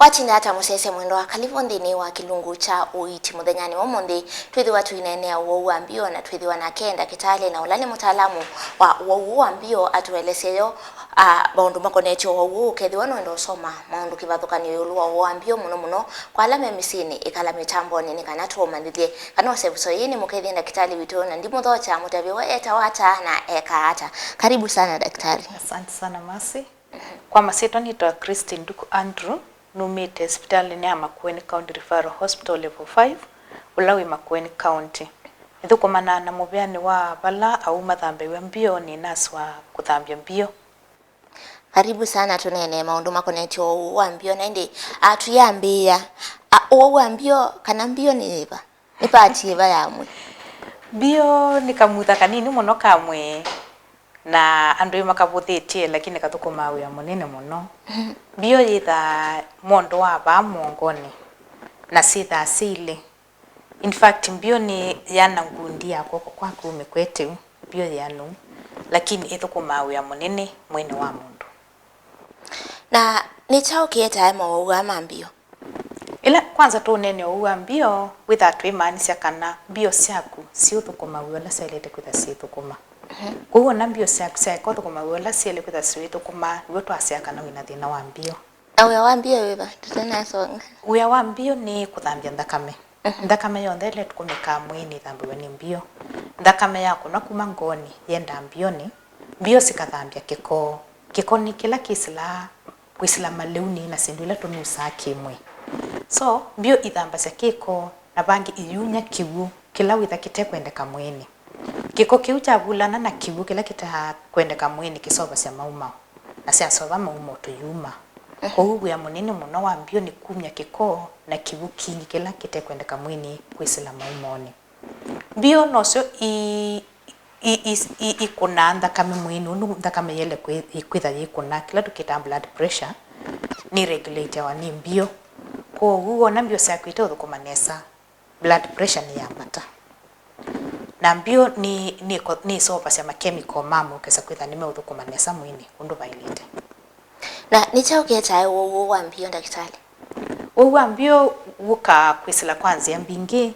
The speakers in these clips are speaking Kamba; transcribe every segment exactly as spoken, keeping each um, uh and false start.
Atinda ata mũsyaĩĩsya mwendwa? Kalĩvo nthĩnĩ wa kĩlungu kya ũiiti mũthenyanĩ wa ũmũnthĩ, twĩthĩwa tũineenea ũwau wa mbio na twĩthĩwa nake ndakĩtalĩ na ũla nĩ mũtaalamu wa ũwau wa mbio atũelesye yo, a, maũndũ makonetye ũwau ũũ. Ũkethĩwa nũenda ũsoma maũndũ kĩvathũkany'o ĩũlũ wa ũwau wa mbio, mũno mũno kwa ala me mĩsyĩnĩ, ĩkala mĩtambonĩ nĩ kana tũũmanyĩthye kana ũsevuso ĩĩ nĩ mũkethye ndakĩtalĩ witũ, na ndimũthokya mũtavye we etawa ata na ekaa ata. Karibu sana, daktari. Asante sana, Mercy. Kwa masyĩtwa nĩtawa Christine Nduku Andrew, numĩte sipitalĩnĩ ya Makueni County Referral Hospital Level five, ũla wĩ Makueni County. Nĩthũkũmanaa na mũvĩanĩ wa vala aũu mathambĩw'a mbio, nĩ nasi wa kũthambya mbio. Karibu sana, tũneenee maũndũ makonetye ũwau wa mbio, na ĩndĩ, a, tũyambĩĩa, a, ũwau wa mbio, kana mbio nĩ yĩva? Nĩ part yĩva ya mwĩĩ? Mbio nĩ kamutha kanini mũno ka mwĩĩ, na andũ aingĩ makavũthĩtye, lakini kathũkũmaa wĩa mũnene mũno. Mbio yĩthaa mondo wa vaa mũongonĩ, na syĩthaa syĩ ilĩ. In fact, mbio nĩ yana ngundi ya kw'oko kwaku mĩkweteu, mbio yĩanu, lakini ĩthũkũmaa wĩa mũnene mwĩĩnĩ wa mũndũ. Na nĩ kyaũ kĩetae mowau aa ma mbio? Ĩla kwanza tũũneenea ũwau wa mbio, wĩthaa twĩmaanisya kana mbio syaku siũthũkũma wĩa ũla syaĩlĩte kwĩtha syĩthũkũma. Mhm. Kwoou ona mbio syaku syaeka ũthũkũma wĩa ũla syaĩle kwĩtha syĩthũkũma, nĩw'o twasyaa kana wĩna thĩna wa mbio. Na wĩa wa mbio wĩva tũtanasonga? Wĩa wa mbio nĩ kũthambya nthakame. Mhm. Nthakame yonthe ĩla ĩtũkũmĩkaa mwĩĩnĩ ĩthambĩw'e nĩ mbio. Nthakame yakũnwa kuma ngoonĩ yendaa mbionĩ, mbio sikathambya kĩko. Kĩko nĩ kĩla kĩsĩlaa kwĩsĩla malĩunĩ na syĩndũ ila tũnusaa kĩ-mwĩĩ. So, mbio ithambasya kĩko, na vangĩ iyumya kĩw'ũ kĩla wĩtha kĩtekwendeka mwĩĩnĩ. Kĩko kĩu kyavulana na kĩw'ũ kĩla kĩtakwendeka mwĩĩnĩ kĩseũvasya maumao, na syasova maumao tũyuma. Mhm. Kwoou wĩa mũnene mũno wa mbio nĩ kumya kĩko na kĩw'ũ kingĩ kĩla kĩtekwendeka mwĩĩnĩ kwĩsĩla maumaonĩ. Mbio nosyo i-, i-, i-, i-, ikũnaa nthakame mwĩĩnĩ, ũndũ nthakame yĩele kwĩ-, kwĩtha yĩkũna, kĩla tũkĩtaa blood pressure, nĩ regulatawa nĩ mbio. Kwoou wona mbio syaku iteũthũkũma nesa, blood pressure nĩyambata. Na mbio nĩ, nĩ, nĩseũvasya makemiko ma mũkesa kwĩtha nĩmeũthũkũma nesa mwĩĩnĩ ũndũ vaĩlĩte. Na nĩ kyaũ kĩetae ũwau ũũ wa mbio, ndakĩtalĩ? Ũwau wa mbio wũkaa kwĩsĩla kwa nzĩa mbingĩ.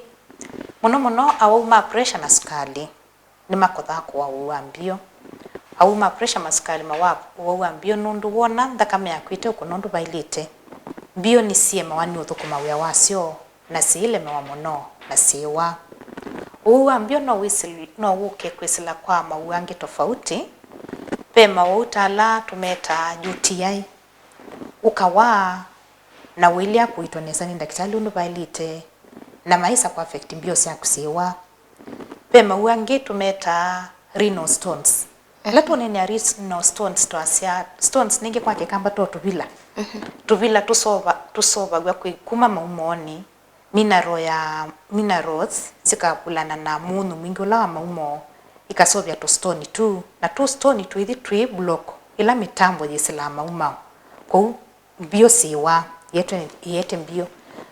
Mũno mũno awau ma pressure na sukalĩ nĩmakothaa kũwaa ũwau wa mbio. Awau ma pressure na sukalĩ mawaa ũwau wa mbio nũndũ wona nthakame yaku ĩteũkũna ũndũ vaĩlĩte, mbio nĩsiemawa nĩ ũthũkũma wĩa wasyo, na syĩlemewa mũno, na syĩwa. Ũwau wa mbio no wĩsĩl-, no wũke kwĩsĩla kwa mawau angĩ tofauti. Ve mawau ta ala tũmetaa U T I, ũkawaa, na ũilea kũitwa nesa nĩ ndakĩtalĩ ũndũ vaĩlĩte, na maĩsa kũ affect mbio syaku syĩwa. Ve mawau angĩ tũmetaa renal stones. Ĩla tũneenea renal stones, twasya stones ningĩ kwa Kĩkamba to tũvila. Mhm. Tũvila tũsova-, tũsovaw'a kwĩ kuma maumaonĩ, mineral ya, minerals sikavulana na mũnyũ mwingĩ ũla wa maumao, ikasovya tũ stone tu, na tũ stone tũithi twĩ block ĩla mĩtambo yĩsĩlaa maumao. Kwoou mbio syĩwa, iete, iete mbio.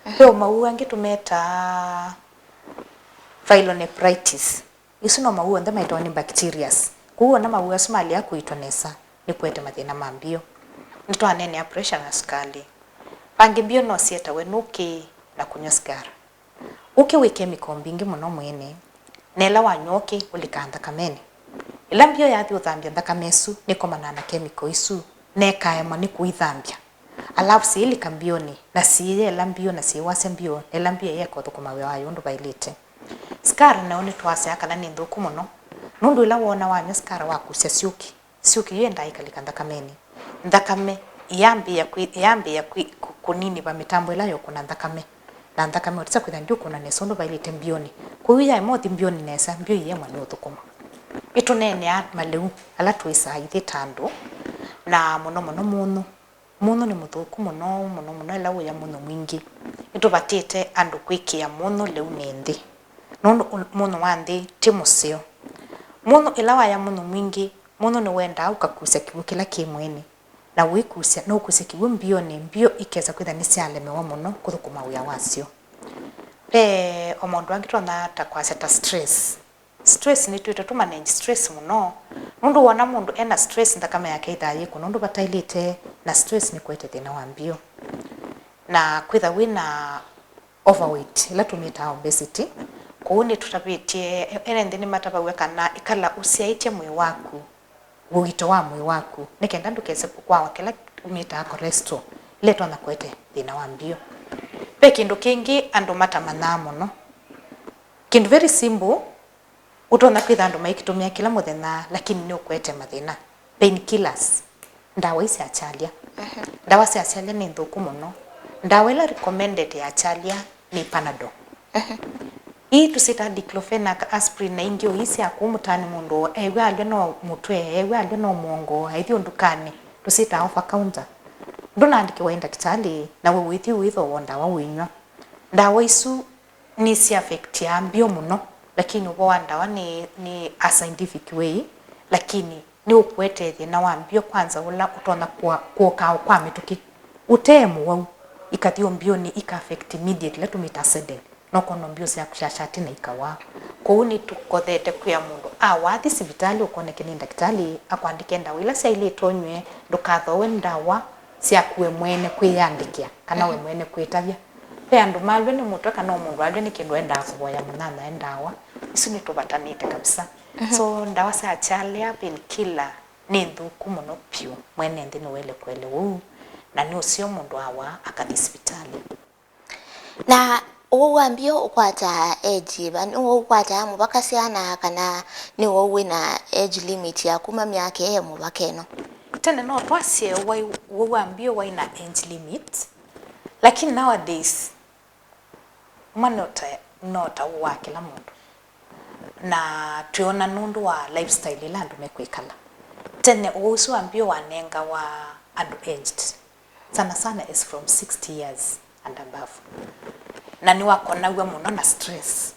Mhm. Ve o mawau angĩ tũmetaa pyelonephritis. Isu no mawau onthe maetawa nĩ bacterias. Kwoou ona mawau asu malea kũitwa nesa, nĩkũete mathĩna ma mbio. Nĩtwaneenea pressure na sukalĩ. Vangĩ mbio no syetawe nĩ ũkĩ na kũnyw'a sigara. Ũkĩ wĩ kemiko mbingĩ mũno mwĩĩnĩ, na ĩla wanyw'a ũkĩ ũlikaa nthakamenĩ. Ĩla mbio yathi ũthambya nthakame ĩsu nĩkomanaa na kemiko isu, na ĩkaema nĩ kũithambya. Alavu syĩilika mbionĩ, na syĩyela mbio, na syĩwasya mbio, na ĩla mbio ĩyeka ũthũkũma wĩa wayo ũndũ vaĩlĩte. Sikara nayo nĩtwasyaa kana nĩ nthũku mũno, nũndũ ĩla woona wanyw'a sikara wakusya syũki, syũki yu yendaa ĩkalika nthakamenĩ. Nthakame ĩyambĩĩa kwĩ-, ĩyambĩĩa kwĩ-, kũ-, kũninĩva mĩtambo ĩla yũkũna nthakame, na nthakame ũtisa kwĩtha ndiũkũna nesa ũndũ vaĩlĩte mbionĩ. Kwoou yaema ũthi mbionĩ nesa, mbio iemwa nĩ ũthũkũma. Nĩtũneenea malĩu ala twĩsaa ithyĩ ta andũ, na mũno mũno mũnyũ. Mũnyũ nĩ mũthũku mũno, mũno mũno ĩla ũya mũnyũ mwingĩ. Nĩtũvatĩte andũ kwĩkĩa mũnyũ lĩunĩ nthĩ, nũndũ ũ-, mũnyũ wa nthĩ ti mũseo. Mũnyũ ĩla waya mũnyũ mwingĩ, mũnyũ nĩwendaa ũkakusya kĩw'ũ kĩla kĩ mwĩĩnĩ, na ũikusya, nũkusya kĩw'ũ mbionĩ, mbio ikesa kwĩtha nĩsyalemewa mũno kũthũkũma wĩa wasyo. Ve o maũndũ angĩ tũtonya ta kwasya ta stress. Stress, nĩtwĩtwe tũ manage stress mũno, nũndũ wona mũndũ ena stress, nthakame yake ĩthaa yĩkũna ũndũ vataĩlĩte, na stress nĩkũete thĩna wa mbio. na kwĩtha wĩ na overweight, ĩla tũmĩtaa obesity. Kwoou nĩtũtavĩtye, e-, ene nthĩ nĩmatavaw'a kana ĩkala ũsyaĩtye mwĩĩ waku, ũito wa mwĩĩ waku, nĩ kenda ndũkese kũkwawa kĩla tũmĩtaa cholesterol, ĩla ĩtonya kũete thĩna wa mbio. Ve kĩndũ kĩngĩ andũ matamanyaa mũno. Kĩndũ very simple, ũtonya kwĩtha andũ maikĩtũmĩa kĩla mũthenya, lakini nĩũkũete mathĩna. Painkillers, ndawa ii sya kyalya. Ehe. Ndawa sya kyalya nĩ nthũku mũno. Ndawa ĩla recommended ya kyalya nĩ Panadol. Ehe. Ii tũsyĩtaa diclofenac, aspirin na ingĩ o ii sya kũu mũtaanĩ, mũndũ eew'a alw'a no mũtwe, eew'a alw'a no mũongo, aithi o ndukanĩ, tũsyĩtaa over counter. Ndũnaandĩkĩwa ĩ ndakĩtalĩ, na we wĩthi ũithooa ndawa ũinyw'a. Ndawa isu nĩsi affectiaa mbio mũno, lakini ũvoo wa ndawa nĩ, nĩ a scientific way, lakini nĩũkũete thĩna wa mbio kwanza ũla ũtonya kũa-, kũka o kwa mĩtũkĩ. Ũtee mũwau, ikathi o mbionĩ, ika affect immediately, ĩla tũmĩtaa sudden, na ũkona mbio syaku syashati na ikawaa. Kwoou nĩtũkothete kwĩa mũndũ awaa, thi sivitalĩ ũkoneke nĩ ndakĩtalĩ, akwandĩke ndawa ila syaĩlĩte ũnyw'e, ndũkathoowe ndawa syaku we mwene kwĩyandĩkĩa kana we mwene kwĩtavya. Ve andũ malw'a nĩ mũtwe kana o mũndũ alw'a nĩ kĩndũ endaa kũvoya mũnyanyae ndawa. Isu nĩtũvatanĩte kabisa. Mhm. So, ndawa sya kyalya, painkiller, nĩ nthũku mũno vyũ. Mwene nthĩ nĩwaĩle kũelewa ũu, na nĩ ũseo mũndũ awaa akathi sivitalĩ. Na ũwau wa mbio ũkwataa age yĩva? Nĩ ũwau ũkwataa mũvaka syana, kana nĩ ũwau wĩna age limit ya kuma myaka ĩĩ mũvaka ĩno? Tene no twasye wai-, ũwau wa mbio waĩ na age limit, lakini nowadays, ma no ta, no ta ũũ wa kĩla mũndũ. Na twĩona nũndũ wa lifestyle ĩla andũ mekwĩkala. Tene ũwau ũsu wa mbio wanengawa andũ aged. Sana sana is from sixty years and above. Na nĩwakonaw'a mũno na stress.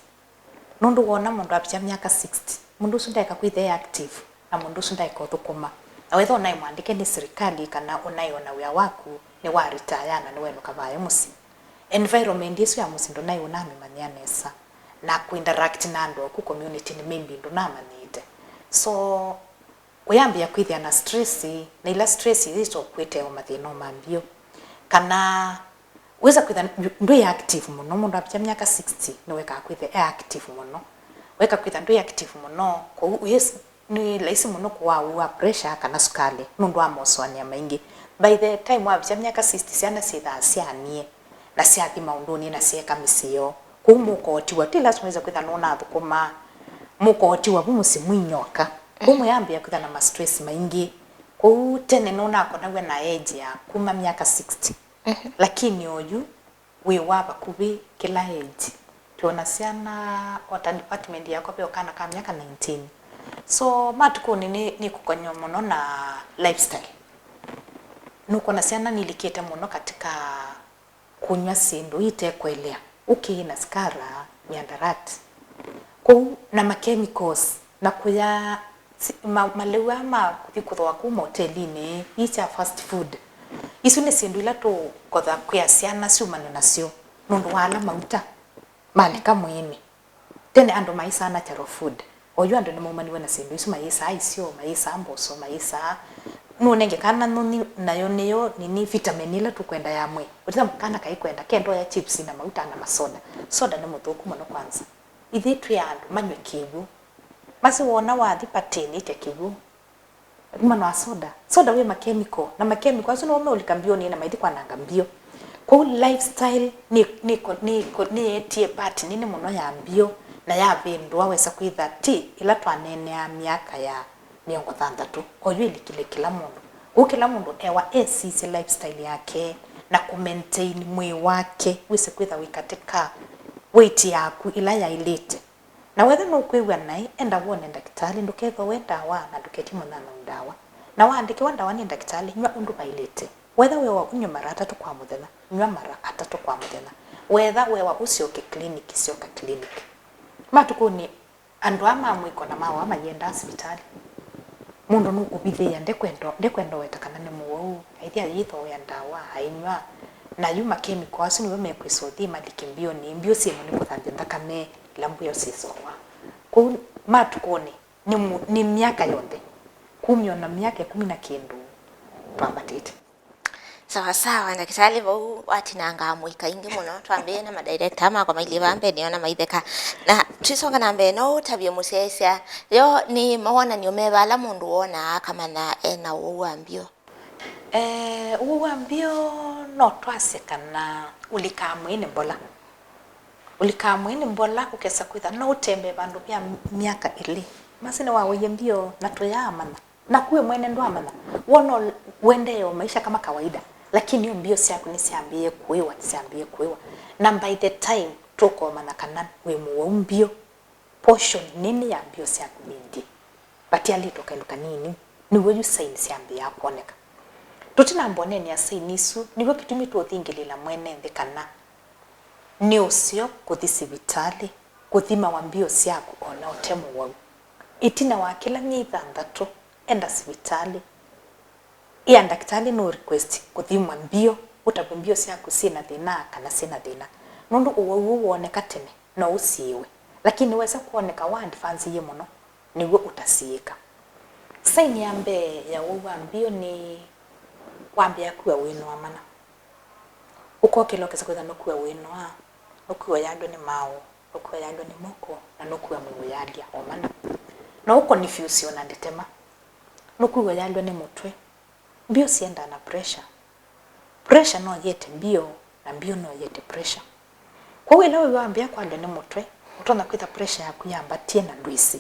Nũndũ woona mũndũ avikya myaka sixty, mũndũ ũsu ndaeka kwĩthĩa e active, na mũndũ ũsu ndaeka ũthũkũma. Na wethĩa ũnaĩ mwandĩke nĩ sirikali kana ũnaĩ ona wĩa waku, nĩwaritaya na nĩwenũka vaya mũsyĩ. Environment ĩsu ya mũsyĩ ndũnaĩ ũnamĩmanyĩa nesa. Na kũinteract na andũ aku community-nĩ maybe ndũnamanyĩĩte. So, ũyambĩĩa kwĩthĩa na stress, na ila stress yĩsa ũkwĩtea o mathĩna o ma mbio. Kana wĩsa kwĩtha ndwĩ active mũno, mũndũ avikya myaka sixty nĩwekaa kwĩthĩa e active mũno. Weka kwĩtha ndwĩ active mũno, kwoou wĩs-, nĩ laisi mũno kũwaa ũwau wa pressure kana sukalĩ nũndũ wa mosũanĩa maingĩ. By the time wavikya myaka sixty, syana syĩthaa syanie na syathi maũndũnĩ na syeeka mĩsyĩ yoo. Kwoou mũkotiwa, ti lasima wĩse kwĩtha nũnathũkũma, mũkotiwa vu mũsyĩ mwinyoka. Kwoou mwĩambĩĩa kwĩtha na ma stress maingĩ. Kwoou tene nũnakonaw'a na age ya kuma myaka sixty. Mhm. Lakini oyu wĩ wa vakuvĩ kĩla age. Twĩona syana, o ta department yakwa ve o kana ka myaka nineteen. So, matukũnĩ nĩ, nĩkũkonywa mũno na lifestyle. Nũkwona syana nilikĩte mũno katika kũnyw'a syĩndũ ite kũelea, ũkĩ na sikara, miandarati. Kũu na ma chemicals, na kũya si-, ma-, malĩu aa ma kũthi kũthooa kũu maotelinĩ, ii sya fast food. Isu nĩ syĩndũ ila tũkotha kwĩa syana syumanwe nasyo nũndũ wa ala mauta malika mwĩĩnĩ. Tene andũ maĩsaa natural food. Oyu andũ nĩmaumaniw'e na syĩndũ isu, mayĩsaa isyo, mayĩsaa mboso, mayĩsaa, nũnenge kana nyũnyi, nayo nĩyo nini vitamin ĩla tũkwenda ya mwĩĩ. Ũtĩsa kana kaikwenda, kenda oya chips na mauta na masoda. Soda nĩ mũthũku mũno kwanza. Ithyĩ twĩ andũ manyw'e kĩw'ũ. Masi wona wathi patĩnĩte kĩw'ũ. Mano wa soda. Soda wĩ makemiko, na makemiko asu nĩmo meũlika mbionĩ na maithi kwananga mbio. Kwoou lifestyle nĩ, nĩ, nĩ, nĩyeetie part nini mũno ya mbio, na yavĩndũa wesa kwĩtha ti ĩla twaneeneaa myaka ya mĩongo thanthatũ, oyu ĩlikile kĩla mũndũ. Kwoou kĩla mũndũ ewa esisye lifestyle yake na kũ maintain mwĩĩ wake, wĩse kwĩtha wĩ katika weight yaku ĩla yaĩlĩte. Na wethĩa nũkwĩw'a naĩ, enda wone ndakĩtalĩ, ndũkethooe ndawa, na ndũketye mũnyanyaũ ndawa. Na waandĩkĩwa ndawa nĩ ndakĩtalĩ, nyw'a ũndũ vaĩlĩte. Wethĩa weewa ũnyw'e mara atatũ kwa mũthenya, nyw'a mara atatũ kwa mũthenya. Wethĩa weewa ũsyoke clinic, syoka clinic. Matukũnĩ, andũ aa ma mũiko na mawa mayĩendaa sivitalĩ. Mũndũ nũkũvithĩĩa, ndekwenda, ndekwenda ũweta kana nĩ mũwau, aithi ayĩthooea ndawa, ainyw'a, na yu makemiko asu nĩmo mekwĩsa ũthi malike mbionĩ, mbio syĩmwe nĩ kũthambya nthakame, ila mbio syĩsowa. Kwoou matukũnĩ, nĩ mu-, nĩ myaka yonthe, kumya ona myaka ĩkũmi na kĩndũ twambatĩte. Sawa sawa, ndakĩtalĩ, vau watinangaa mũika ingĩ mũno. Twambĩĩe na madirector makwa mailyĩ vaa mbee, nĩona maitheka. Na twisonga na mbee, no ũtavye mũsyaĩĩsya, yo nĩ mawonany'o meva ala mũndũ wonaa akamanya ena ũwau wa mbio? Eh, ũwau wa mbio no twasye kana ũlikaa mwĩĩnĩ mbola. Ũlikaa mwĩĩnĩ mbola, ũkesa kwĩtha no ũtembee vandũ vya myaka ĩlĩ, masi nĩwawaie mbio na tũyaamanya. Naku we mwene ndwamanya. Wona ũendee o maisha kama kawaida, lakini o mbio syaku nĩsyambĩĩe kũĩwa, nĩsyambĩĩe kũĩwa. Na by the time tũkomanya kana wĩ mũwau mbio, portion nene ya mbio syaku nĩ nthĩ. Vatialĩtwe kaĩndũ kanini, nĩw'o yu saini syambĩĩaa kwoneka. Tũtinamba ũneenea saini isu, nĩw'o kĩtumi tũũthingĩlĩĩla mwene nthĩ kana nĩ ũseo kũthi sivitalĩ kũthimawa mbio syaku o na ũte mũwau. Ĩtina wa kĩla myei thanthatũ, enda sivitalĩ. Ĩa ndakĩtalĩ nũ request kũthimwa mbio, ũtavwe mbio syaku syĩ na thĩna kana syĩ na thĩna. Nũndũ ũwau ũũ wooneka tene, no ũsiĩĩwe. Lakini wesa kwoneka wa advance-ie mũno, nĩw'o ũtasiĩĩka. Saini ya mbee ya ũwau wa mbio nĩ wambĩĩa kua wĩnoa mana. Ũkokĩla ũkesa kwĩtha nũkua wĩnoa, nũkua ũyalw'a nĩ maaũ, nũkua ũyalw'a nĩ moko, na nũkua mwĩĩ ũyalya o mana. No ũconfuse o na ndetema. Nũkua ũyalw'a nĩ mũtwe. Mbio siendaa na pressure. Pressure no yĩete mbio, na mbio no yĩete pressure. Kwoou ĩla wĩw'a wambĩĩa kwalw'a nĩ mũtwe, ũtonya kwĩtha pressure yaku yambatie na ndwĩsĩ.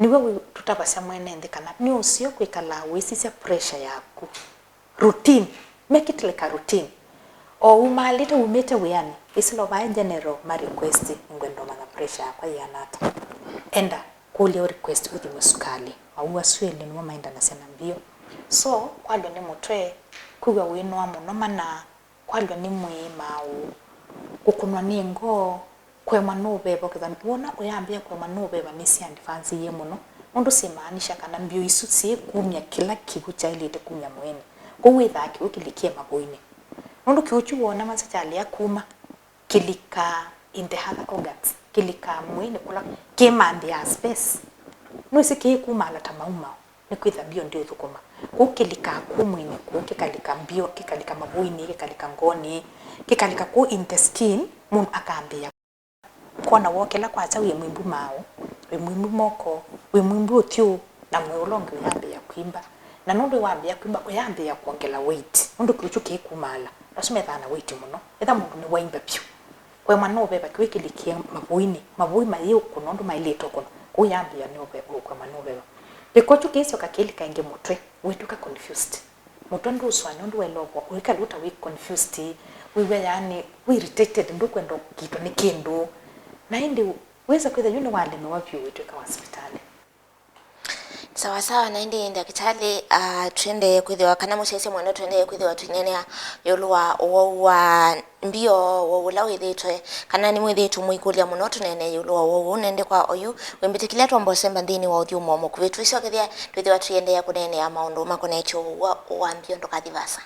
Nĩw'o wĩ-, tũtavasya mwene nthĩ kana nĩ ũseo kwĩkalaa ũisisya pressure yaku. Routine. Make it like a routine. O umaalĩte, umĩte wĩanĩ, ĩsĩlo vaĩ general ma request, nĩngwenda ũmanya pressure yakwa yĩana ata. Enda kũlya ũ request ũthimwe sukalĩ. Mawau asu elĩ nĩmo maendanasya na mbio. So, kwalw'a nĩ mũtwe, kwĩw'a wĩnoa mũno mana, kwalw'a nĩ mwĩĩ maaũ, kũkũnwa nĩ ngoo, kũemwa nĩ ũveva, ũkethĩa wona ũyambĩĩa kũemwa nĩ ũveva nĩsĩ advance-ie mũno, nũndũ simaanisha kana mbio isu syĩkumya kĩla kĩw'ũ kyaĩlĩte kumya mwĩĩnĩ. Kwoou wĩthaa kĩw'ũ kĩlikie mavũinĩ. Nũndũ kĩw'ũ kyu woona masa kyalea kuma, kĩlikaa in the other organs, kĩlikaa mwĩĩnĩ kũla kĩmanthĩaa space. Nũĩsĩ kĩikumaala ta maumao. Nĩkwĩtha mbio ndĩũthũkũma. Kũu kĩlikaa kũu mwĩĩnĩ kũu, kĩkalika mbio, kĩkalika mavũinĩ, kĩkalika ngoonĩ, kĩkalika kũu in the skin, mũndũ akambĩĩa kwona wokĩla kwakya wĩ mwĩmbu maaũ, wĩ mwĩmbu moko, wĩ mwĩmbu ũthyũ, na mwĩĩ ũla ũngĩ ũyambĩĩa kwimba. Na nũndũ wambĩĩa kwimba, ũyambĩĩa kwongela weight, nũndũ kĩw'ũ kĩu kĩikumaala, asu methaa na weight mũno. Etha mũndũ nĩwaimba vyũ. Kũemwa nĩ ũveva kĩw'ũ kĩlikie mavũinĩ, mavũi mayĩũkũna ũndũ maĩlĩte ũkũna, kũu yambĩĩa nĩ ũve-, kũemwa nĩ ũveva. Kĩko kyu kĩisyoka kĩilika ĩngĩ mũtwe, wĩtw'ĩka confused. Mũtwe ndũsũanĩa ũndũ waĩle ũkw'a, ũikala ũta wĩ confused, wĩw'a yaani wĩ irritated, ndũkwenda ũkitwa nĩ kĩndũ. Na ĩndĩ wĩsa kwĩtha yu nĩwalemewa vyũ wĩtw'ĩka wa sivitalĩ. Sawa sawa, na ĩndĩ ndakĩtalĩ, ah, tũendee kwĩthĩwa, kana mũsyaĩĩsya mwendwa, tũendee kwĩthĩwa tũineenea ĩũlũ wa ũwau wa mbio, ũwau ũla wĩthĩĩtwe, kana nĩmwĩthĩĩtwe mũikũlya mũno tũneenee ĩũlũ wa ũwau ũũ. Na ĩndĩ kwa oyu, wĩmbĩtĩkĩlya twombosemba nthĩnĩ wa ũthyũmũo mũkuvĩ. Twĩsyokethya, twĩthĩwa tũiendeea kũneenea maũndũ makonetye ũwau wa, wa mbio. Ndũkathi vaasa.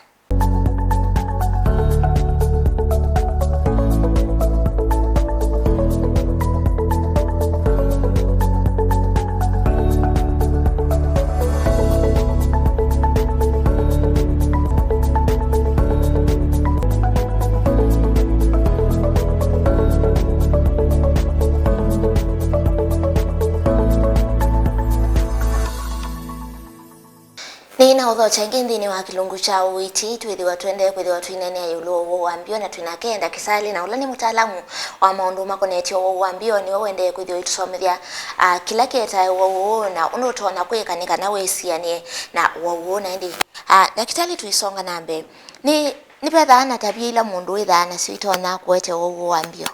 Nĩnaũthokya ĩngĩ nthĩnĩ wa kĩlungu kya ũiiti, twĩthĩwa tũendee kwĩthĩwa tũineenea ĩũlũ wa ũwau wa mbio, na twĩ nake ndakĩtalĩ, na ũla nĩ mũtaalamu wa maũndũ makonetye ũwau wa mbio, nĩwe ũendee kwĩthĩwa ũitũsomethya, ah, kĩla kĩetae ũwau ũũ na ũndũ ũtonya kwĩka nĩ kana wĩsianĩe na ũwau ũũ. Na ĩndĩ, ah, ndakĩtalĩ, tũisonga na mbee, nĩ, nĩvethaa na tavia ila mũndũ wĩthaa nasyo itonya kũete ũwau ũũ wa mbio?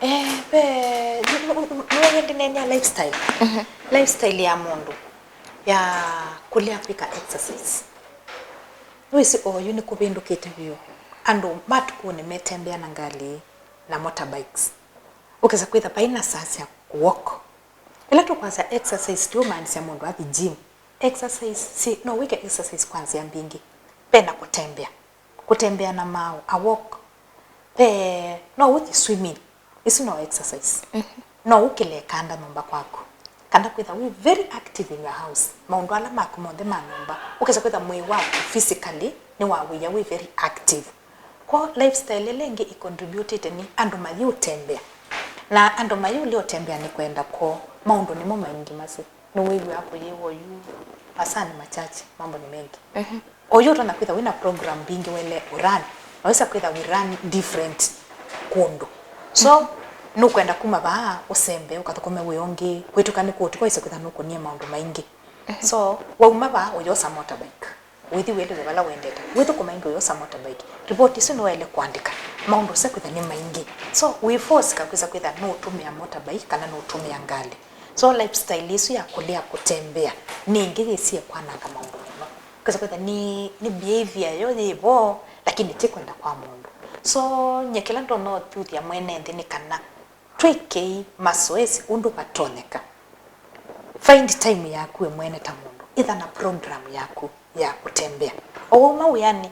Eh, ve, nĩ, nĩ, nĩ, nĩwĩw'e ndĩneenea lifestyle. Mhm. Lifestyle ya mũndũ ya kũlea kwĩka exercise. Nĩwĩsĩ oyu nĩkũvĩndũkĩte vyũ. Andũ matukũnĩ metembea na ngalĩ na motorbikes. Ũkesa kwĩtha vai na saa sya walk. Ĩla tũkwasya exercise, tiũmaanisya mũndũ athi gym. Exercise, si, no wĩke exercise kwa nzĩa mbingĩ. Ve na kũtembea. Kũtembea na maaũ, a walk. Ve, no ũthi swimming. Isu no exercise. Mhm. No ũkĩle kanda nyũmba kwaku. Kana kwĩtha wĩ very active in your house. Maũndũ ala maku monthe ma nyũmba. Ũkesa kwĩtha mwĩĩ waku physically nĩwawĩa wĩ very active. Kwo lifestyle ĩla ĩngĩ ĩcontributĩte nĩ andũ mayĩ ũtembea. Na andũ mayĩ ũlĩ ũtembea nĩ kwenda kwoo, maũndũ nĩmo maingĩ masĩ. Nĩwĩw'aa kũyĩwa oyu, masaa nĩ machache, mambo ni mengi. Mhm. Oyu ũtonya kwĩtha wĩna program mbingĩ wele ũrani, naweza kwĩtha we run different kũndũ. So, nũkwenda kuma vaa ũsembe, ũkathũkũme wĩa ũngĩ, kwĩtũka nĩ kũtũ, kwaisa kwĩtha nũkũnie maũndũ maingĩ. Mhm. So, wauma vaa ũyosa motorbike. Wĩthi wĩlĩle vala wendete. Wĩthũkũma ĩngĩ ũyosa motorbike. Ripoti isu nĩwaĩle kũandĩka. Maũndũ ũsekwĩtha nĩ maingĩ. So, wĩ force kakwĩsa kwĩtha nũũtũmĩa motorbike kana nũũtũmĩa ngalĩ. So, lifestyle isu ya kũlea kũtembea nĩ ĩngĩ yĩsie kwananga maũndũ mũno. Kwĩsa kwĩtha nĩ, nĩ behavior yo yĩ vo, lakini ti kwenda kwa mũndũ. So, nye kĩla ndona ũthuthya mwene nthĩ nĩ kana twĩkei masoesi ũndũ vatonyeka. Find time yaku we mwene ta mũndũ. Ĩtha na program yaku ya kũtembea. O wauma wĩanĩ,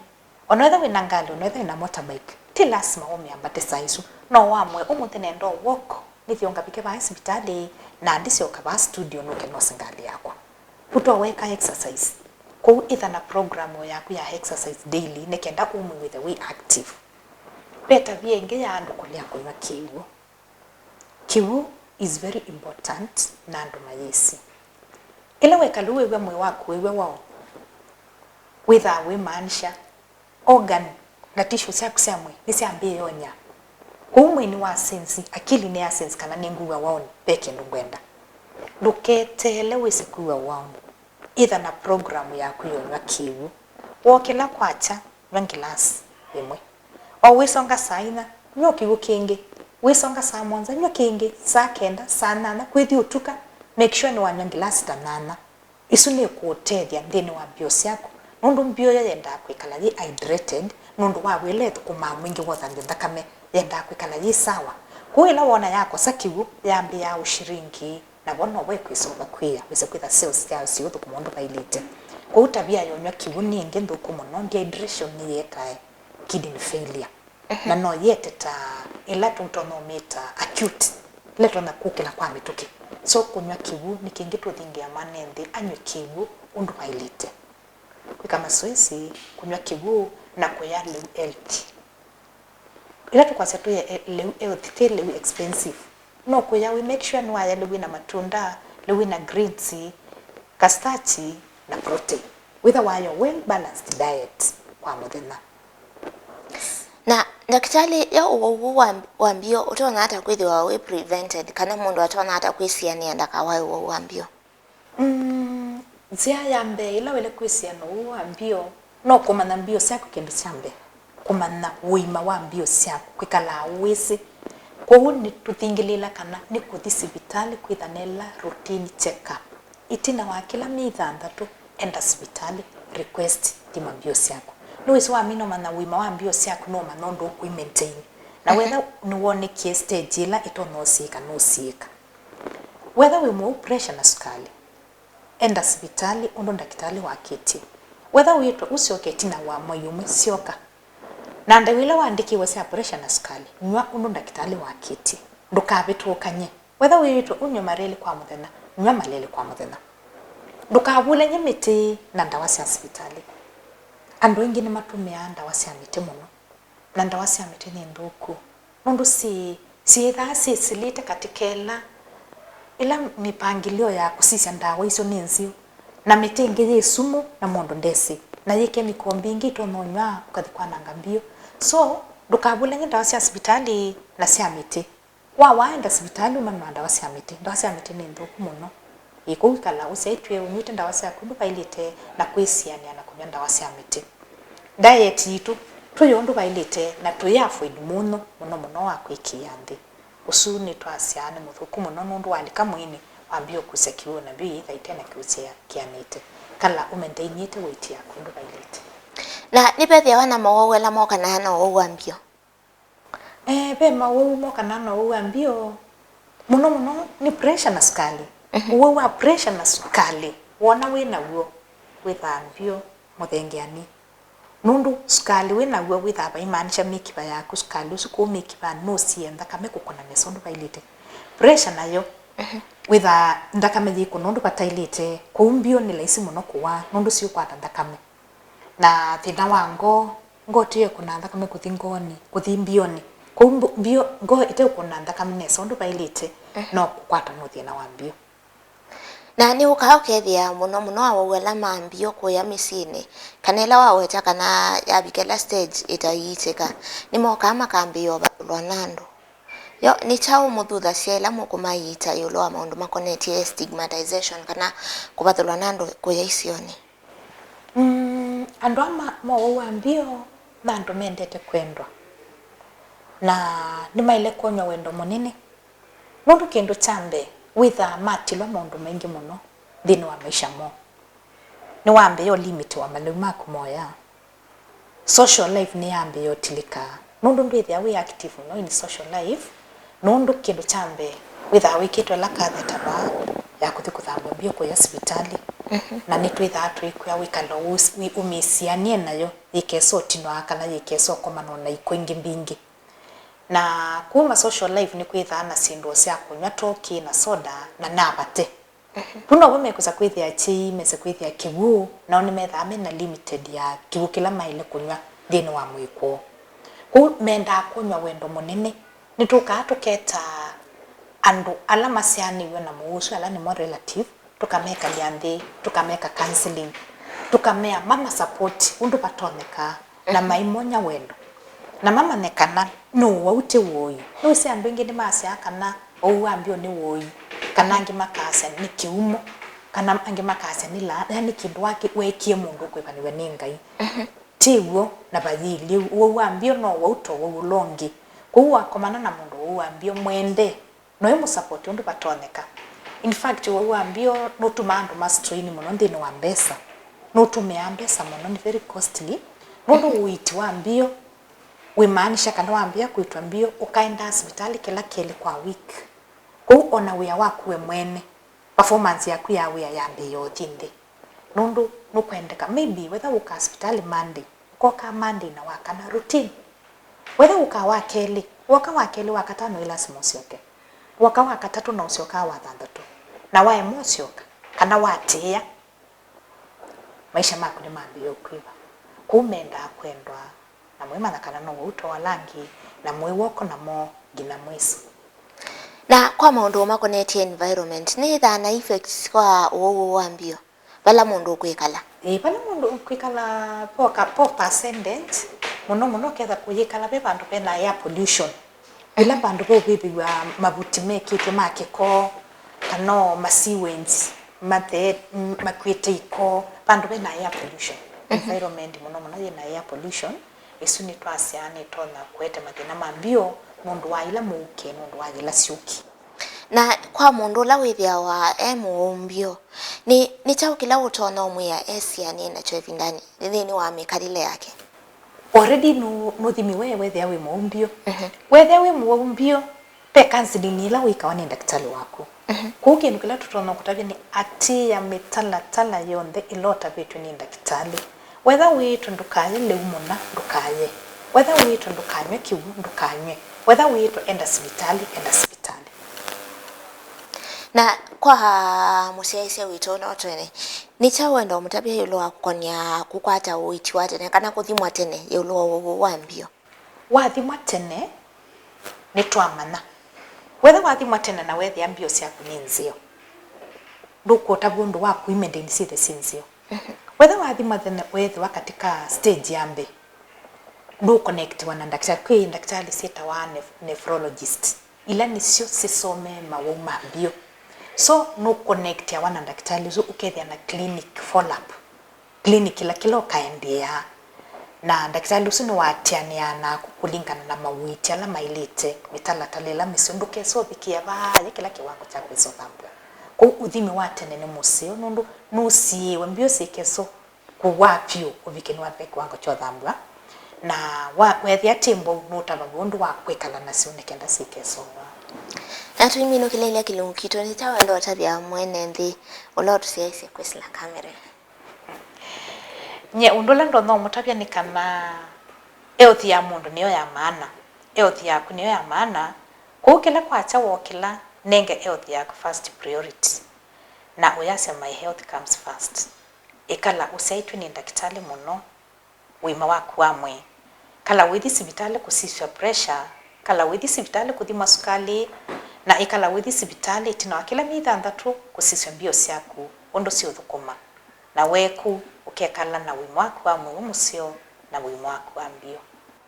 ona wetha wĩna ngalĩ, ona wetha wĩna motorbike, ti lasima ũmĩambate saa isu. No wamwe, "Ũmũnthĩ nenda walk, nĩthyo ngavike vaa sivitalĩ, na ndisyoka vaa studio nũke nose ngalĩ yakwa." Ũtwa weka exercise. Kwoou ĩtha na program yaku ya exercise daily, nĩ kenda ũmwe wĩthe wĩ active. Ve tavia ĩngĩ ya andũ kũlea kũnyw'a kĩw'ũ. Kĩw'ũ is very important na andũ mayĩsĩ. Ĩla weka lĩu wĩw'a mwĩĩ waku wĩw'a waũ, wĩthaa wĩmaanisha organ na tissue syaku sya mwĩĩ nĩsyambĩĩe ũnyaa. Kwoou mwĩĩ nĩwasenzi, akili nĩyasenzi kana nĩngwĩw'a waũ, ve kĩndũ ngwenda. Ndũketeele wĩse kwĩw'a waũ. Ĩtha na program yaku ya ũnyw'a kĩw'ũ. Wokĩla kwakya, nyw'a ngilasi ĩmwe. O wĩsonga saa inya, nyw'a kĩw'ũ kĩngĩ. Wĩsonga saa mũonza, nyw'a kĩngĩ. Saa kenda, saa nyanya, kwĩthi ũtuka, make sure nĩwanyw'a ngilasi ta nyanya. Isu nĩkũũtethya nthĩnĩ wa mbio syaku, nũndũ mbio ĩyo yendaa kwĩkala yĩ hydrated, nũndũ wa wĩla ĩthũkũmaa mwingĩ wa ũthambya nthakame, yendaa kwĩkala yĩ sawa. Kwoou ĩla woona yakosa kĩw'ũ, yambĩĩaa ũshiringi. Na vo novo ĩkwĩsova kwĩa, wĩse kwĩtha cells syayo siũthũkũma ũndũ vailĩte. Kwoou tavia ya ũnyw'a kĩw'ũ nĩ ĩngĩ nthũku mũno, dehydration nĩyĩetae kidney failure. Na no yĩete ta ĩla tũtonya ũmĩta acute, ĩla ĩtonya kũkĩla kwa mĩtũkĩ. So kũnyw'a kĩw'ũ nĩ kĩngĩ tũthingĩa mane nthĩ anyw'e kĩw'ũ ũndũ vailĩte. Kwĩka masoesi, kũnyw'a kĩw'ũ, na kũya lĩu healthy. Ĩla tũkwasya tũye e-, lĩu healthy, ti lĩu expensive. No kũya wĩ make sure nĩwaya lĩu wĩna matunda, lĩu wĩna greens, ka starch, na protein. Wĩtha wayo well balanced diet kwa mũthenya. Na ndakĩtalĩ, ya ũwau ũũ wa, wa mbio ũtonya ata kwĩthĩwa wĩ prevented, kana mũndũ atonya ata kwĩsianĩa ndakawae ũwau wa mbio? Mm, nzĩa ya mbee ĩla waĩle kwĩsĩana ũwau wa mbio no kũmanya mbio syaku kĩndũ kya mbee, kũmanya ũima wa mbio syaku, kwĩkalaa ũwĩsĩ. Kwoou nĩtũthingĩlĩĩla kana nĩ kũthi sivitalĩ kwĩtha nela routine check-up. Ĩtina wa kĩla myei thanthatũ, enda sivitalĩ, request, thima mbio syaku. Nĩwĩsĩ wamina ũmanya ũima wa mbio syaku, nũũmanya ũndũ ũkwĩ maintain. Na wetha nĩwonekie stage ĩla ĩtonya ũsiĩka, nũsiĩka. Wetha wĩ mũwau pressure na sukalĩ, enda sivitalĩ ũndũ ndakĩtalĩ wakĩtye. Wetha wĩtwe ũsyoke ĩtina wa mwei ũmwe, syoka. Na ndawa ila waandĩkĩwe sya pressure na sukalĩ, nyw'a ũndũ ndakĩtalĩ wakĩtye. Ndũkavĩtũkany'e. Wetha wĩtwe ũnyw'e mara elĩ kwa mũthenya, nyw'a mara elĩ kwa mũthenya. Ndũkavulany'e mĩtĩ na ndawa sya sivitalĩ. Andũ aingĩ nĩmatũmĩaa ndawa sya mĩtĩ mũno. Na ndawa sya mĩtĩ nĩ nthũku, nũndũ syĩ, syĩthaa syĩsĩlĩte katĩ ka ĩla, ĩla mĩpangĩlyo ya kũsisya ndawa isu nĩ nzeo, na mĩtĩ ĩngĩ yĩ sumu na mũndũ ndesĩ, na yĩ kemiko mbingĩ itonya ũnyw'a ũkathi kwananga mbio. So, ndũkavulany'e ndawa sya sivitalĩ na sya mĩtĩ. Wa waenda sivitalĩ ũmanwa ndawa sya mĩtĩ. Ndawa sya mĩtĩ nĩ nthũku mũno. Ĩ kũu ĩkala ũsyaĩtw'e ũnyw'ĩte ndawa syaku ũndũ vailĩte na kwĩsianĩa na kũnyw'a ndawa sya mĩtĩ. Diet yitũ tũyĩ ũndũ vailĩte na tũyĩ avoid mũnyũ mũno mũno wa kwĩkĩĩa nthĩ. Ũsu nĩtwasyaa nĩ mũthũku mũno nũndũ walika mwĩĩnĩ wambĩĩa ũkusya kĩw'ũ na mbio ĩitha ĩte na kĩw'ũ kĩanĩte. Kala ũmaintainĩte weight yaku ũndũ vailĩte. Na nĩvethĩawa na mawau ala mokanaa na ũwau wa mbio? Eh, ve mawau mokanaa na ũwau wa mbio. Mũno mũno nĩ pressure na sukalĩ. Mhm. Ũwau wa pressure na sukalĩ, wona wĩ naw'o, wĩthaa mbio mũthengeani. Nũndũ sukalĩ wĩ naw'o wĩthaa vaimaanisha mĩkiva yaku, sukalĩ ũsu kũu mĩkivanĩ nũsie nthakame kũkũna nesa ũndũ vailĩte. Pressure nayo, mhm, wĩthaa nthakame yĩkũna ũndũ vatailĩte, kũu mbio nĩ laisi mũno kũwaa, nũndũ siũkwata nthakame. Na thĩna wa ngoo, ngoo tiyo ĩkũnaa nthakame kũthi ngoonĩ, kũthi mbionĩ. Kũu mbu- mbio, ngoo ĩteũkũna nthakame nesa ũndũ vaĩlĩte, no kũkwata nĩ thĩna wa mbio. Na nĩũkaa ũkethĩa mũno mũno awau ala ma mbio kũya mĩsyĩnĩ, kana ĩla waweta kana yavika ĩla stage ĩtaiitĩka, nĩmokaa makambĩĩa ũvathũlwa na andũ. Yo, nĩ kyaũ mũthuthasya ĩla mũkũmaiita ĩũlũ wa maũndũ makonetye stigmatization kana kũvathũlwa na andũ kũya isionĩ? Mm, andũ aa ma- ma ũwau wa mbio nĩ andũ mendete kwendwa, na nĩmaĩle kwonywa wendo mũnene, nũndũ kĩndũ kya mbee wĩthaa matilwa maũndũ maingĩ mũno nthĩnĩ wa maisha moo. Nĩwambĩĩa ũlimitiwa malĩu maku moya. Social life nĩyambĩĩa ũtilĩkaa, nũndũ ndwĩthĩa wĩ active mũno in social life, nũndũ kĩndũ kya mbee wĩthaa wĩkĩtwe ĩla katheta vaa ya kũthi kũthambwa mbio kũya sivitalĩ. Na nĩtwĩthaa twĩkwĩa wĩkalo ũs- wĩ- ũmĩsianie nayo yĩkesa ũtinwa kana yĩkesa ũkomanwa na ikw'ũ ingĩ mbingĩ. Na kuma social life nĩkwĩthaa na syĩndũ sya kũnyw'a, tokĩ na soda na navate. Vu novo mekwĩsa kwĩthĩa kyei, mese kwĩthĩa kĩw'ũ, nao nĩmethaa me na limited ya kĩw'ũ kĩla maĩle kũnyw'a nthĩnĩ wa mwĩĩ kwoo. Kwoou mendaa kũnyw'a wendo mũnene. Nĩtũkaa tũketa andũ ala masyaanĩw'e na mũwau ũsu, ala nĩmo relative, tũkamekalya nthĩ, tũkameka counseling, tũkamea mama support ũndũ vatonekaa, na maimonya wendo, na mamanye kana nĩ ũwau ti woi. Nĩwĩsĩ andũ aingĩ nĩmasyaa kana ũwau wa mbio nĩ woi, kana angĩ makasya nĩ kĩumo, kana angĩ makasya nĩ laana, yani kĩndũ waki- weekie mũndũ ũkwĩvanĩw'a nĩ Ngai. Ti w'o, na vayĩilyĩ ũwau wa mbio no wau ta ũwau ũla ũngĩ. Kwoou wakomana na mũndũ ũwau wa mbio, mwende. No ĩmũsapoti ũndũ vatonyeka. In fact, ũwau wa mbio nũtumaa andũ ma strain mũno nthĩnĩ wa mbesa. Nũtũmĩaa mbesa mũno, nĩ very costly. Nũndũ ũiiti wa mbio wĩmaanisha kana wambĩĩa kũitwa mbio, ũkaendaa sivitalĩ kĩla kelĩ kwa week. Kwoou ona wĩa waku we mwene, performance yaku ya wĩa yambĩĩa ũthi nthĩ. Nũndũ nũkwendeka, maybe wetha ũkaa sivitalĩ Monday, ũkokaa Monday na wakana routine. Wetha ũkaa wa kelĩ, woka wa kelĩ, wa katano ĩ lasima ũsyoke. Woka wa katatũ na ũsyokaa wa thanthatũ. Na waema ũsyoka, kana watĩĩa, maisha maku nĩmambĩĩa ũkwĩva. Kwoou mendaa kwendwa, na mwĩmanya kana no ũu to ala angĩ, na mwĩ w'oko namo nginya mwĩso. Na kwa maũndũ makonetye environment, nĩyĩthaa na effects kwa ũwau wa mbio vala mũndũ ũkwĩkala? Ĩĩ, vala mũndũ ũkwĩkala po ka- po percentage, mũno mũno ũketha kũyĩkala ve vandũ vena air pollution. Ĩla vandũ veũvĩvĩw'a mavuti mekĩtwe ma kĩko, kana o ma sewage, mathe- m- makuĩte iko, vandũ vena air pollution, environment mũno mũno yĩna air pollution, ĩsu nĩtwasyaa nĩtonya kũete mathĩna ma mbio nũndũ wa ila mũuke, nũndũ wa yĩla syũki. Na kwa mũndũ ũla wĩthĩawa e mũũmbio, nĩ, nĩ kyaũ kĩla ũtonya ũmwĩa esianĩe nakyo ĩvindanĩ nthĩnĩ wa mĩkalĩle yake? Already nũ- nũthimiwe wethĩa wĩ mũũmbio. Wethĩa wĩ mũũmbio, ve counseling ĩla wĩkawa nĩ ndakĩtalĩ waku. Kwoou kĩndũ kĩla tũtonya kũtavya nĩ atĩĩa mĩtalatala yonthe ĩla ũtavĩtw'e nĩ ndakĩtalĩ. Wetha wĩĩtwe ndũkaye lĩu mũna, ndũkaye. Wetha wĩĩtwe ndũkanyw'e kĩw'ũ, ndũkanyw'e. Wetha wĩĩtwe enda sivitalĩ, enda sivitalĩ. Na kwa mũsyaĩĩsya witũ no twene, nĩ kyaũ wenda ũmũtavya ĩũlũ wa kũkony'a kũkwata ũiiti wa tene kana kũthimwa tene ĩũlũ wa ũwau wa mbio? Wathimwa tene, nĩtwamanya. Wetha wathimwa tene na wethĩa mbio syaku nĩ nzeo, ndũkũtavw'a ũndũ waku imendeni syĩthe syĩ nzeo. Wetha wathimwa tene, weethĩwa katika stage ya mbee, ndũkonektiwa na ndakĩtalĩ. Kwĩ ndakĩtalĩ syĩtawa neph- nephrologist, ila nĩsyo sisomee mawau ma mbio. So nũkonektiawa na ndakĩtalĩ ũsu, ũkethĩa na clinic follow up. Clinic ĩla kĩla ũkaendeeaa, na ndakĩtalĩ ũsu nĩwaatĩanĩaa naku kũlingana na mawĩti ala maĩlĩte, mĩtalatala ĩla mĩseo. Ndũkese ũvikĩĩa vaa ya kĩla kĩwango kya kwĩsa ũthambw'a. Kwoou ũthimi wa tene nĩ mũseo nũndũ nũsiĩĩwe mbio syĩkesa kũwaa vyũ ũvike nĩ wa kĩwango kya ũthambw'a, na wa- weethĩa ti mbau, nũtavaw'a ũndũ wa kwĩkala nasyo nĩ kenda syĩkesa ũwaa. Na tũiminũkĩlĩlya kĩlungu kitũ, nĩ kyaũ wenda ũtavya mwene nthĩ ũla ũtũsyaĩĩsye kwĩsĩla kamera? Nyie ũndũ ũla ndonya ũmũtavya nĩ kana health ya mũndũ nĩyo ya maana. Health yaku nĩyo ya maana. Kwoou kĩla kwakya wokĩla, nenge health yaku first priority, na ũyasya my health comes first. Ĩkala ũsyaĩtw'e nĩ ndakĩtalĩ mũno, Ũima waku wa mwĩĩ. Kala wĩthi sivitalĩ kũsisw'a pressure, kala wĩthi sivitalĩ kũthimwa sukalĩ, na ĩkala wĩthi sivitalĩ ĩtina wa kĩla myei thanthatũ kũsisw'a mbio syaku ũndũ siũthũkũma. Na weeku ũkekala na ũima waku wa mwĩĩ wĩ mũseo na ũima waku wa mbio.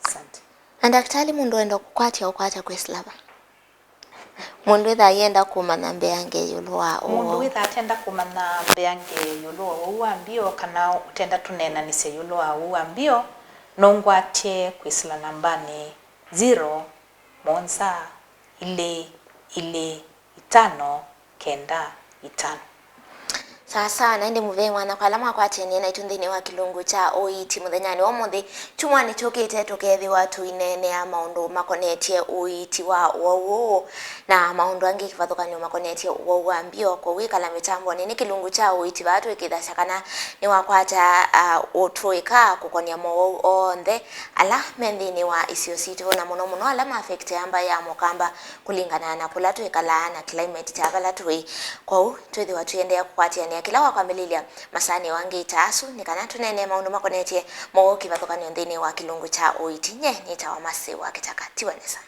Asante. Na ndakĩtalĩ, mũndũ wenda kũkwatya ũkwata kwĩsĩla va? Mũndũ wĩthaa ayenda kũmanya mbeange ĩũlũ wa ũwau. Mũndũ wĩthaa atenda kũmanya mbeange ĩũlũ wa ũwau wa mbio, kana ũtenda tũneenanĩsye ĩũlũ wa ũwau wa mbio, no ũngwatye kwĩsĩla nambanĩ zero mũonza ilĩ ilĩ itano kenda itano. Sawa sawa, na ĩndĩ mũvea mwanya kwa ala makwatĩanie naitũ nthĩnĩ wa kĩlungu kya ũiiti mũthenyanĩ wa ũmũnthĩ. Kyumwanĩ kyũkĩte tũkeethĩwa tũineenea maũndũ makonetye ũiiti wa ũwau ũũ na maũndũ angĩ kĩvathũkany'o makonetye ũwau wa mbio. Kwoou ĩkala mĩtambonĩ, nĩ kĩlungu kya ũiiti vaa twĩkĩthasya kana nĩwakwata, ah, ũtũĩka kũkonĩa mowau onthe ala me nthĩnĩ wa isio sitũ, na mũno mũno ala ma affect amba ya Mũkamba, kũlingana na kũla twĩkalaa na climate kya vala tũĩ. Kwoou twĩthĩwa tũiendeea kũkwatĩanĩa kĩla wa kwambĩlĩlya masaanĩ angĩ ta asu, nĩ kana tũneenee maũndũ makonetye mowau kĩvathũkany'o nthĩnĩ wa kĩlungu kya ũiiti. Nye nĩtawa Mercy wa Kĩtaka. Tiwa nesa.